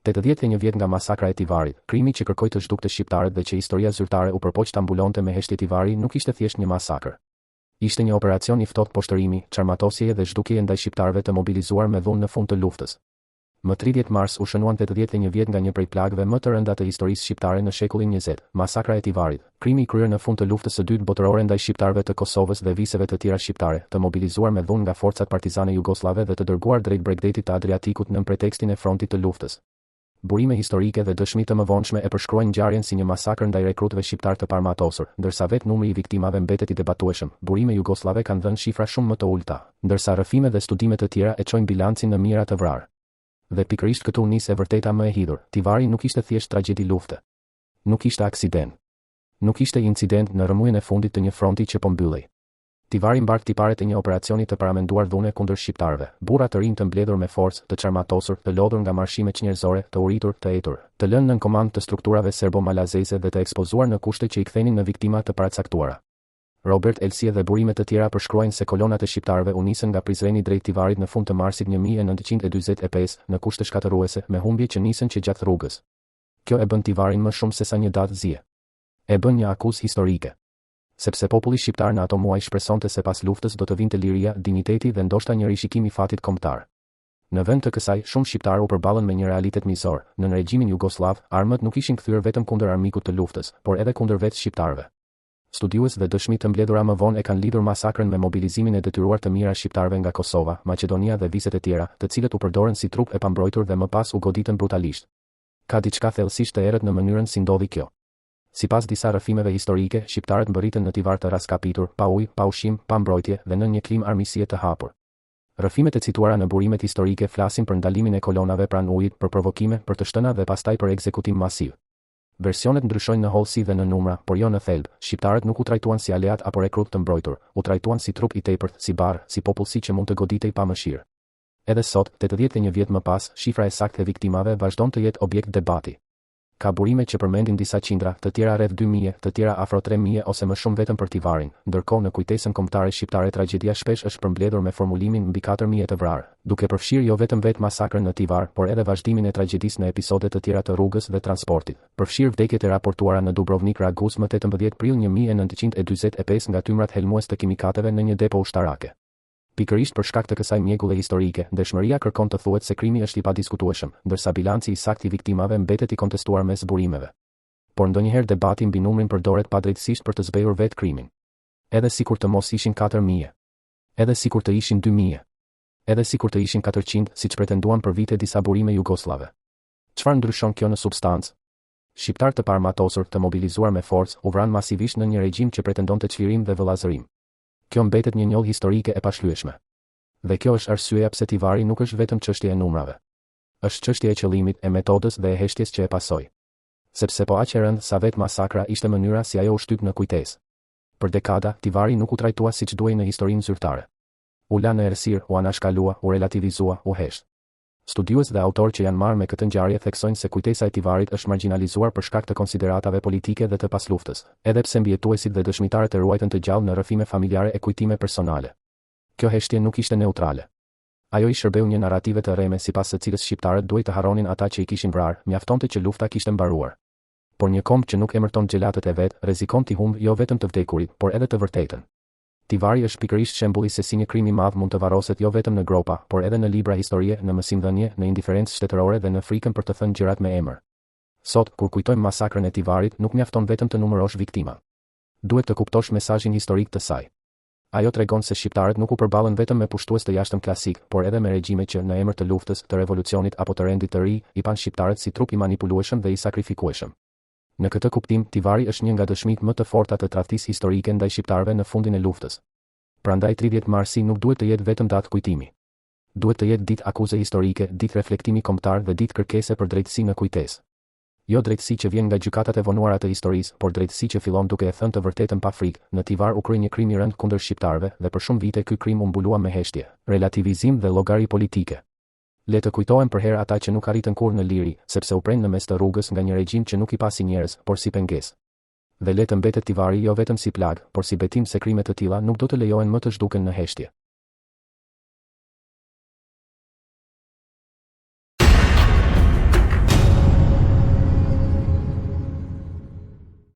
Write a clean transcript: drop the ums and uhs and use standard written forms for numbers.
81 vjet nga masakra e Tivarit, krimi që kërkoi të zhdukte shqiptarët dhe që historia zyrtare u përpoq ta mbulonte me heshtje Tivari nuk ishte thjesht një masakër. Ishte një operacion i ftohtë poshtërimi, çarmatosjeje dhe zhdukjeje ndaj shqiptarëve të mobilizuar me dhunë në fund të luftës. Më 30 mars u shënuan 81 vjet nga një prej plagëve më të rënda të historisë shqiptare në shekullin 20, masakra e Tivarit, krimi i kryer në fund të Luftës së Dytë Botërore ndaj shqiptarëve të Kosovës dhe viseve të tjera shqiptare, të mobilizuar me dhunë nga forcat partizane jugosllave dhe të dërguar drejt bregdetit të Adriatikut nën pretekstin e frontit të luftës. Burime historike dhe dëshmi të mëvonshme e përshkruajnë ngjarjen si një masakër ndaj rekrutëve shqiptarë të paarmatosur, ndërsa vetë numri i viktimave mbetet i debatueshëm, burime jugosllave kanë dhënë shifra shumë më të ulëta, ndërsa rrëfime dhe studime të tjera e çojnë bilancin në mijëra të vrarë. Dhe pikërisht këtu nis e vërteta më e hidhur, Tivari nuk ishte thjesht tragjedi lufte. Nuk ishte aksident. Nuk ishte incident në rrëmujën e fundit të një fronti që po mbyllej. Tivari mbart tiparet e një operacioni të paramenduar dhune kundër shqiptarëve, burra të rinj të mbledhur me forcë, të çarmatosur, të lodhur nga marshime çnjerëzore, të uritur, të etur, të lënë nën komandë të strukturave serbo-malazeze dhe të ekspozuar në kushte që i kthenin në viktima të paracaktuara. Robert Elsie dhe burime të tjera përshkruajnë se kolonat e shqiptarëve u nisën nga Prizreni drejt Tivarit në fund të marsit 1945, në kushte shkatërruese, me humbje që nisën që gjatë rrugës. Kjo e bën Tivarin më shumë sesa një datë zie. E bën një akuzë historike. Sepse populli shqiptar në ato muaj shpresonte se pas luftës do të vinte liria, dinjiteti dhe ndoshta një rishikim i fatit kombëtar. Në vend të kësaj, shumë shqiptarë u përballën me një realitet mizor, nën regjimin jugosllav, armët nuk ishin kthyer vetëm kundër armikut të luftës, por edhe kundër vetë shqiptarëve. Studiues dhe dëshmi të mbledhura më vonë e kanë lidhur masakrën me mobilizimin e detyruar të mijëra shqiptarëve nga Kosova, Maqedonia dhe viset e tjera, të cilët u përdorën si trupë e pambrojtur dhe më pas u goditën brutalisht. Ka diçka thellësisht të errët në mënyrën si ndodhi kjo. Sipas disa rrëfimeve historike, shqiptarët mbërritën në Tivar të rraskapitur, pa ujë, pa ushqim, pa mbrojtje dhe nën një klimë armiqësie të hapur. Rrëfimet e cituara në burimet historike flasin për ndalimin e kolonave pranë ujit, për provokime, për të shtëna dhe pastaj për ekzekutim masiv. Versionet ndryshojnë në hollësi dhe në numra, por jo në thelb. Shqiptarët nuk u trajtuan si aleatë apo rekrutë të mbrojtur, u trajtuan si trup i tepërt, si barrë, si popullsi që mund të goditej pa mëshirë. Edhe sot, 81 vjet më pas, shifra e saktë e viktimave vazhdon të jetë objekt debati. Ka burime që përmendin disa qindra, të tjera rreth 2000, të tjera afro 3000 ose më shumë vetëm për Tivarin. Ndërkohë në kujtesën kombëtare shqiptare tragjedia shpesh është përmbledhur me formulimin mbi 4000 të vrarë, duke përfshirë jo vetëm vetë masakrën në Tivar, por edhe vazhdimin e tragjedisë në episode të tjera të rrugës dhe transportit, përfshirë vdekjet e raportuara në Dubrovnik Raguz më 18 prill 1945 nga tymrat helmues të kimikateve në një depo ushtarake. Pikërisht për shkak të kësaj mjegulle historike, ndershmëria kërkon të thuhet se krimi është i padiskutueshëm, ndërsa bilanci i saktë i viktimave mbetet i kontestuar mes burimeve. Por ndonjëherë debati mbi numrin përdoret padrejtësisht për të zbehur vetë krimin. Edhe sikur të mos ishin 4000. Edhe sikur të ishin 2000. Edhe sikur të ishin 400, siç pretenduan për vite disa burime jugosllave. Çfarë ndryshon kjo në substancë? Shqiptarë të paarmatosur, të mobilizuar me forcë, u vranë masivisht nën një regjim që pretendonte çlirim dhe vëllazërim. Kjo mbetet një njollë historike e pashlyeshme. Dhe kjo është arsyeja pse Tivari nuk është vetëm çështje e numrave. Është çështje e qëllimit, e metodës dhe e heshtjes që e pasoi. Sepse po aq e rëndë sa vetë masakra ishte mënyra si ajo u shtyp në kujtesë. Për dekada, Tivari nuk u trajtua siç duhej në historinë zyrtare. U la në errësirë, u anashkalua, u relativizua, u hesht. Studiues dhe autorë që janë marrë me këtë ngjarje theksojnë se kujtesa e Tivarit është margjinalizuar për shkak të konsideratave politike dhe të pasluftës, edhe pse mbijetuesit dhe dëshmitarët e ruajtën të gjallë në rrëfime familjare e kujtime personale. Kjo heshtje nuk ishte neutrale. Ajo i shërbeu një narrative të rreme sipas së cilës shqiptarët duhej të harronin ata që i kishin vrarë, mjaftonte që lufta kishte mbaruar. Por një komb që nuk emërton xhelatët e vet, rrezikon t'i humbë jo vetëm të vdekurit, por edhe të vërtetën. Tivari është pikërisht shembulli se si një krim i madh mund të varroset jo vetëm në gropa, por edhe në libra historie, në mësimdhënie, në indiferencë shtetërore dhe në frikën për të thënë gjërat me emër. Sot, kur kujtojmë masakrën e Tivarit, nuk mjafton vetëm të numërosh viktimat. Duhet të kuptosh mesazhin historik të saj. Ajo tregon se shqiptarët nuk u përballën vetëm me pushtues të jashtëm klasik, por edhe me regjime që, në emër të luftës, të revolucionit apo të rendit të ri, i panë shqiptarët si trup i manipulueshëm dhe i sakrifikueshëm. Në këtë kuptim, Tivari është një nga dëshmitë më të forta të tradhtisë historike ndaj shqiptarëve në fundin e luftës. Prandaj 30 marsi nuk duhet të jetë vetëm datë kujtimi. Duhet të jetë ditë akuze historike, ditë reflektimi kombëtar dhe ditë kërkese për drejtësi në kujtesë. Jo drejtësi që vjen nga gjykatat e vonuara të historisë, por drejtësi që fillon duke e thënë të vërtetën pa frikë, në Tivar u krye një krim i rëndë kundër shqiptarëve dhe për shumë vite ky krim u mbulua me heshtje, relativizim dhe llogari politike. Le të kujtohen përherë ata që nuk arritën kurrë në liri, sepse u prenë në mes të rrugës nga një regjim që nuk i pa si njerëz, por si pengesë. Dhe le të mbetet Tivari jo vetëm si plagë, por si betim se krime të tilla nuk do të lejohen më të zhduken në heshtje.